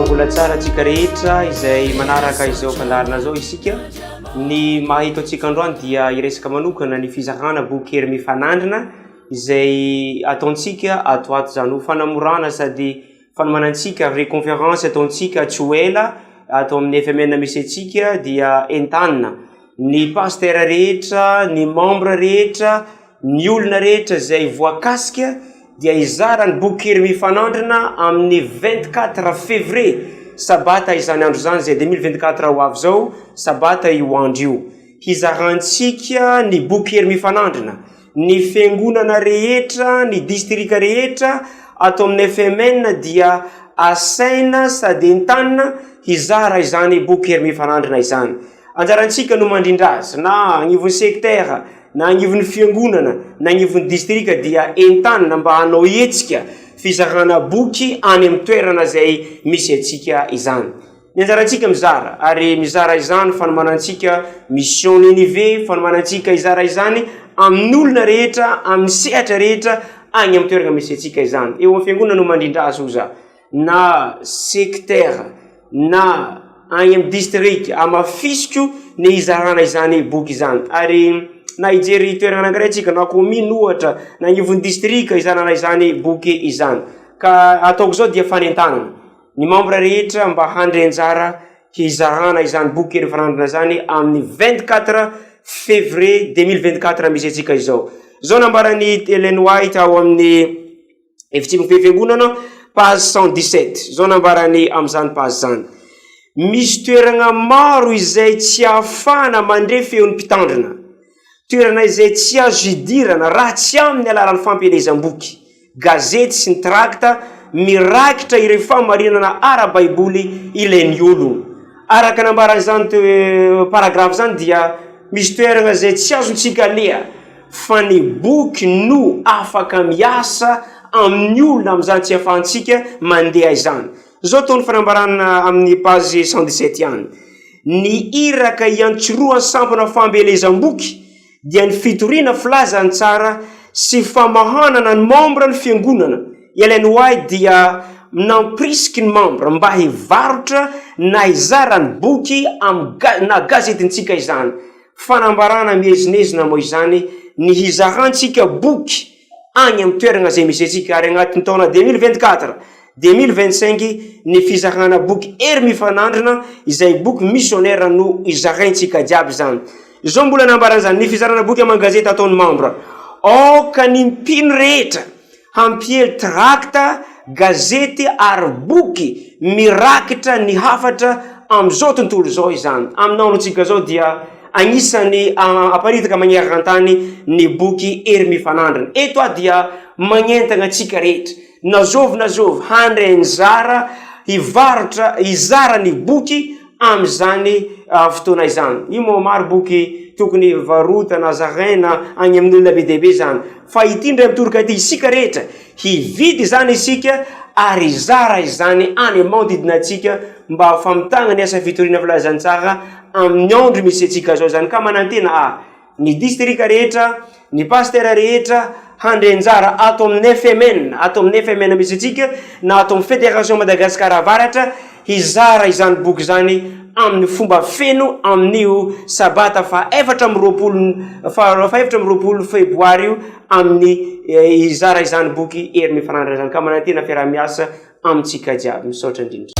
Manao mbola tsara antsika rehetra izay manaraka izao fandaharana izao isika. Ny maha eto antsika androany dia hiresaka manokana ny fizarana boky hery mifanandrina izay ataontsika ato ato izany ho fanamorana sady fanomanantsika ry conférence ataontsika tsy ho ela ato amin'ny FMN misy antsika dia entanina ny pasteur rehetra, ny membre rehetra, ny olona rehetra izay voakasika dia hizara ny boky hery mifanandrina amin'ny 24 février sabata izany andro izany izay 2024 ho avy izao sabata io andro io hizarantsika ny boky hery mifanandrina Ny fiangonana rehetra, ny distrika rehetra ato amin'ny FMN dia asaina sady entanina hizara izany boky Hery Mifanandrina izany. Anjarantsika no mandrindra azy, na agnivon'ny secteur, na agnivon'ny fiangonana, na agnivon'ny distrika dia entanina mba hanao hetsika fizarana boky any amin'ny toerana izay misy antsika izany. Ny anjarantsika mizara, ary mizara izany fanomanantsika Mission Ninive, fanomanantsika hizara izany amin'olona rehetra, amin'ny sehatra rehetra any amin'ny toerana misy antsika izany. Eo amin'ny fiangonana no mandrindra azy oza, na secteur, na any amin'ny district, amafisiko ny hizarana izany boky izany. Ary na hijery toerana anankiray tsika, na commune ohatra, na anivon'ny district hizarana izany boky izany. Ka ataoko izao dia fanentanana. Ny membre rehetra mba handre anjara hizarana izany boky hery mifanandrina izany amin'ny 24 février 2024 misy antsika izao. Izao nambaran'i Ellen White ao amin'ny Efitsipon'ny Fiangonana, page 117. Izao nambarany amin'izany page izany. Misy toerana maro izay tsy ahafahana mandre feon'ny mpitandrina. Toerana izay tsy azo idirana raha tsy amin'ny alalan'ny fampielezam-boky, gazety sy ny trakta mirakitra ireo fahamarinana ara-baiboly ilain'ny olona. Araka nambaran'izany paragrafy izany dia misy toerana izay tsy azontsika aleha fa ny boky no afaka miasa amin'ny olona amin'izany tsy ahafahantsika mandeha izany. Izao ataon'ny fanambarana amin'ny page 117 ihany. Ny iraka iantsorohan'ny sampana fampielezam-boky dia ny fitoriana filazantsara sy famahanana ny membre ny fiangonana. Ellen White dia nampirisiky ny membre mba hivarotra na hizara ny boky amin'ny na gazetintsika izany. Fanambarana miezinezina moa izany ny hizarantsika boky any amin'ny toerana izay misy antsika ary agnatin'ny taona 2024, 2025 ny fizarana boky Hery Mifanandrina izay boky missionnaire no izaraintsika jiaby izany. Izao mbola nambarany izany, ny fizarana boky aman-gazety ataon'ny mambra. Aoka ny mpino rehetra hampiely trakta, gazety ary boky mirakitra ny hafatra amin'izao tontolo izao izany. Amin'ny androntsika izao dia anisan'ny aparitaka magneran-tany ny boky Hery Mifanandrina. Eto aho dia magnentana antsika rehetra, na zovy na zovy, handray anjara hivarotra, hizara ny boky amin'izany fotoana izany. Io moa maro boky tokony varotana, zaraina any amin'ny olona be dia be izany. Fa ity indray mitoroka ity, isika rehetra hividy izany isika ary hizara izany any manodidina antsika mba hafamitagna ny asa fitoriana filazantsara amin'ny andro misy antsika izao izany. Ka manantena aho ny distrika rehetra, ny pasitera rehetra handray anjara ato amin'ny FMN, ato amin'ny FMN misy antsika, na ato amin'ny Fédération Madagascar Avaratra, hizara izany boky izany amin'ny fomba feno amin'io sabata faha 24 faha 24 febroary io amin'ny hizara izany boky Hery Mifanandrina izany ka manantena fiaraha-miasa amintsika jiaby. Misaotra indrindra.